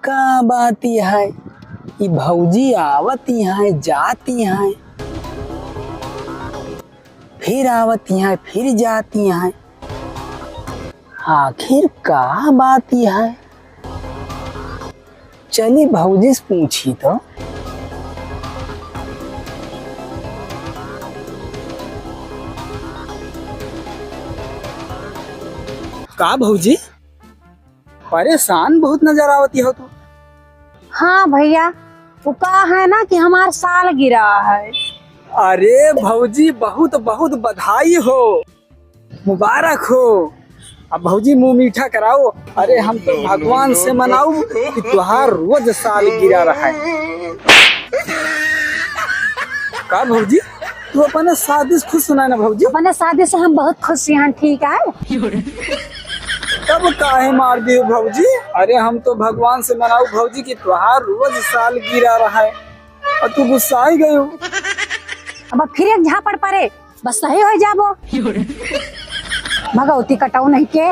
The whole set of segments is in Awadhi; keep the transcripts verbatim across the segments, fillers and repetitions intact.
का बात है, ई भौजी आवत हैं, जात हैं, फिर आवत हैं, फिर जात हैं, आखिर का बात है? चली भौजी से पूछी तो। का भौजी, परेशान बहुत नजर आवत हो तू। हाँ भैया, वो का है ना कि हमार सालगिरह है। अरे भौजी, बहुत बहुत बधाई हो, मुबारक हो। अब भौजी, मुंह मीठा कराओ। अरे, हम तो भगवान से मनाऊ कि तुहार रोज सालगिरह रहे। का भौजी, तू अपने शादी से खुश सुना ना भौजी? अपने शादी से हम बहुत खुश हैं, ठीक है। तब काहे मार दियो भौजी? अरे, हम तो भगवान से मनाऊ भौजी कि तुहार रोज सालगिरह रहे, और तू गुस्सा ही गयो। अब फिर एक झापड़ पड़े, बस सही हो जाबो। भगवती कटाऊ नहीं के।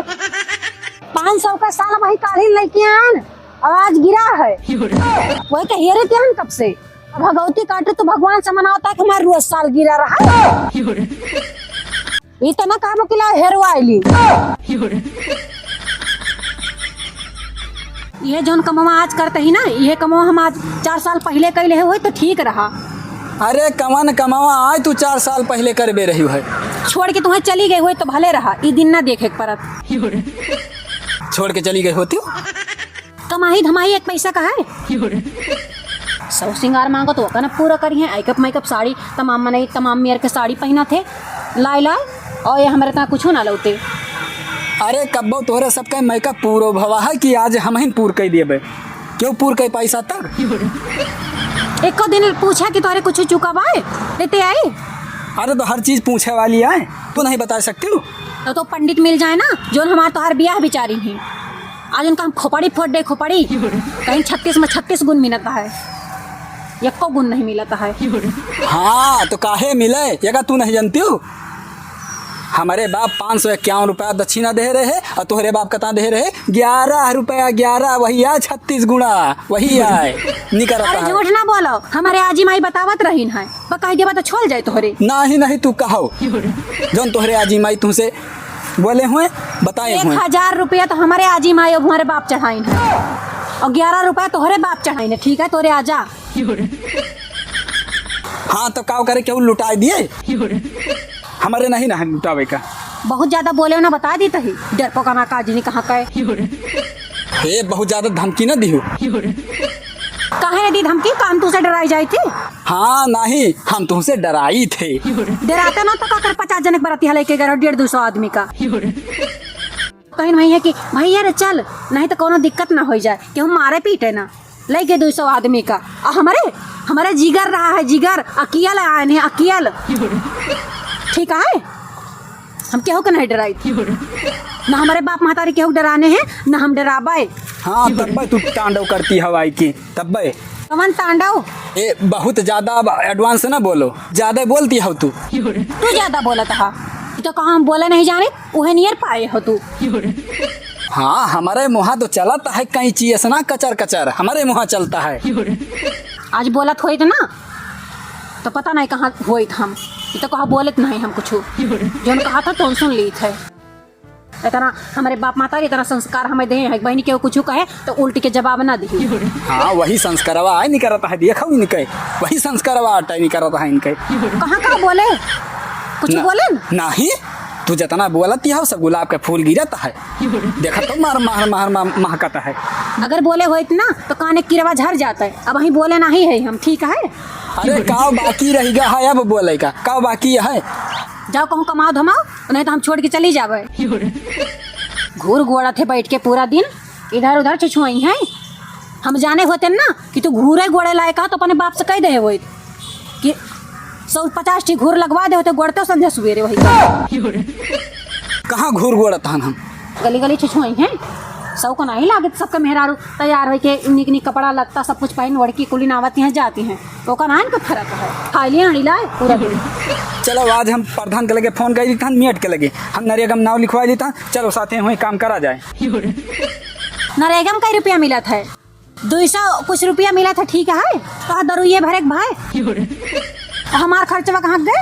पाँच सौ का साल वही काढ़ी लेके आन, और आज गिरा है। वही तो हेरे थे हम कब से। अब भगवती काटे तो भगवान से मनाओ ताकि हमार रोज सालगिरह रहा। ई तो ना कहबो कि ला हेरवाइली। ये जौन कमवा आज करते ही ना, ये कमवा हम आज चार साल पहिले कइले होई तो ठीक रहा। अरे कवन कमवा आज तू चार साल पहिले करबे रही है? छोड़ के तुम्हें चली गई होई तो भले रहा, ई दिन ना देखे के परत। छोड़ के चली गई होती। कमाई धमाई एक पैसा का है। सब सिंगार मांगो तो ओका ना पूरा करी है। Makeup makeup साड़ी तमाम मनई तमाम मेर के साड़ी पहिना थे, लाए लाए, और ये हमरे ता कुछो ना लौटे। अरे कब्बो तोहरे सबके makeup पूरो भवा है कि आज हमहिन पूर कई देबे। क्यों पूर कई पैसा तक? एको दिन पूछा कि तोहरे कुछ चुका बाय, लेते आई। अरे तो हर चीज पूछे वाली आए, तू नहीं बता सकती हो? तो, तो पंडित मिल जाए ना, जोन हमार तोहार बियाह बिचारी ही। आज उनका हम खोपड़ी फोड़ दे, खोपड़ी। कहीं छत्तीस में छत्तीस गुण मिलता है, एको गुण नहीं मिलता है। हाँ, तो काहे मिले? ये का तू नहीं जानती हो? हमारे बाप पाँच सौ इक्यावन रुपया दक्षिणा दे रहे और तोहरे बाप कता दे रहे? ग्यारह रुपया, ग्यारह, वही आ छत्तीस गुणा, वही आए, निकलता अरे है। झूठ ना बोलो, हमारे आजी माई बतावत रहीन है, बकाई देबा तो छोल जाए तोहरे। नहीं, नहीं, तू कहो, जौन तोहरे आजी माई तुमसे बोले हुए, बताए एक हुए। एक हजार रुपया तो हमारे आजी माई और हमारे बाप चढ़ाइन है, और ग्यारह रुपया तोहरे बाप चढ़ाइन है, ठीक है, तोरे आजा। हाँ, तो का करे, केहू लुटाए दिए? हमारे नहीं ना है लुटावे का। बहुत ज्यादा बोले हो ना, बता दी तही। डरपोका ना का जिनी कहाँ का है। ए, बहुत ज्यादा धमकी ना दियो। काहे ना दी धमकी? कान तू से डराई जाई थी? हाँ, नहीं, हम तुमसे डराई थे। डराते ना तो का कर, पचास जने के बराती हलाई के गए रहो, डेढ़ दो सौ आदमी का। कहीं नहीं है कि भैया रे चल, नहीं तो कोनो दिक्कत ना हो जाए, केहू मारे पीटे ना। लइके दो सौ आदमी का। आ हमरे, हमरे जिगर रहा है, जिगर, अकियल आए हैं, अकियल। ठीक है? हम केहू के नहीं डराई। ना हमरे बाप महतारी केहू डराने हैं, ना हम डराबे। हाँ, तब्बे तू तांडव करती हवाई की, तब्बे। कवन तांडव? ए, बहुत ज्यादा अब advance ना बोलो, ज्यादा बोलती हो तू। तू ज्यादा बोलत हा। ई तो कहा हम बोले नहीं जाने, उहे नियर पाए हो तू। हाँ, हमारे मुहा तो चलत है कैंची ऐसना कचर कचर, हमारे मुहा चलता है। आज बोलत होइत ना, तो पता नहीं कहाँ होइत हम। ई तो कहा बोलत नहीं हम कुछ। जौन कहा था, तौन सुन लीत है। इतना हमारे बाप माता इतना संस्कार हमें दे है, बहनी के कुछ कहे तो उल्टी के जवाब ना दी। हाँ, वही संस्कारवा आए निकरत है, देखो इनके, वही संस्कारवा आटा निकरत है इनके। कहाँ का बोले? कुछ ना, बोले न? नहीं, तू जितना बोलत ही हो, सब गुलाब के फूल गिरत है। देखा तो मार, मार, मार, मार, महकत है। अगर बोले होइत ना, तो काने किरवा झर जाता है। अब वहीं बोले नहीं है हम, ठीक है? अरे, काव बाकी रह गया है अब बोले का? काव बाकी है? जाओ, कहूँ कमाओ धमाओ, नहीं तो हम छोड़ के चली जावे। घूर गोड़ा थे बैठ के पूरा दिन, इधर उधर छुछुआई हैं। हम जाने होते ना कि तू घूरे गोड़े लायक आ, तो अपने बाप से कह दे होइत कि सौ पचास ठी घूर लगवा दे होते, गोड़ते संध्या सवेरे वही। कहाँ घूर गोड़त हन हम? गली गली छुछुआई हैं, सौ को नहीं लागत। सबके मेहरारू तैयार होके निक निक कपड़ा लत्ता सब कुछ पहन ओढ़ के कुलिन आवत हैं, जाती हैं। ओका नान का फरक है, खाली आड़ी लाए पूरा दिन। चलो, आज हम प्रधान के लगे फोन कर देता, मेट के लगे हम नरेगा में नाव लिखवा देता। चलो, साथे हुए काम करा जाए। नरेगा में कई रुपया मिलत है? दुई सौ कुछ रुपया मिला था, ठीक है, तो दरुइये भरे के भाई। हमार खर्चवा कहाँ गए?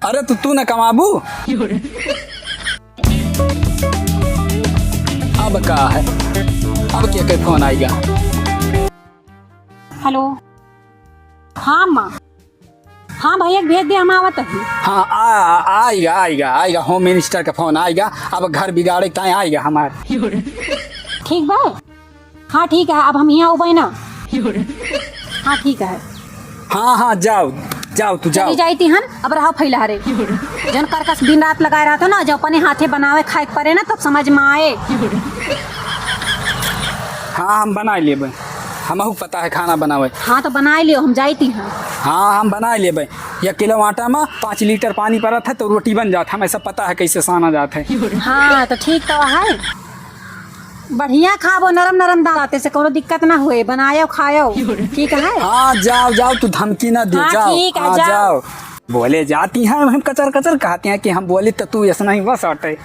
अरे तो तू न कमाबू? अब का है, अब के के फोन आइगा? हेलो। हाँ माँ। हाँ भैया के भेज दे, हम आवत ही। हाँ, आ, आ, आइगा, आइगा, आइगा, होम मिनिस्टर का फोन आइगा। अब घर बिगाड़े ताई आइगा हमार। ठीक बा। हाँ ठीक है, अब हम यहाँ उबे ना। हाँ ठीक है। हाँ हाँ, जाओ, जाओ तू जाओ। चली जाई ती हन, अब रहा फैला रे। जन करकस दिन रात लगाए रहता ना, जो अपने हाथे बनावे खाए के परे ना, तब समझ में आए। हाँ, हम बनाए लेबे, हमहू पता है खाना बनावे। हाँ तो बनाए लियो, हम जाई ती हन। हाँ, हम बनाए लेबे। एक किलो आटा में पाँच लीटर पानी पड़त है तो रोटी बन जात है, हमें सब पता है कैसे साना जात है। हाँ तो ठीक तो है। बढ़िया खाबो, नरम नरम दाल आटे से कोनो दिक्कत ना हुए, बनायो खायो। ठीक है। हाँ, जाओ, जाओ, तू धमकी ना दे, हाँ, जाओ। ठीक है, हाँ, जाओ। जाओ। बोले जाती हैं, हम कचर कचर कहते हैं कि हम बोले तो तू ऐसा नहीं बस आटे।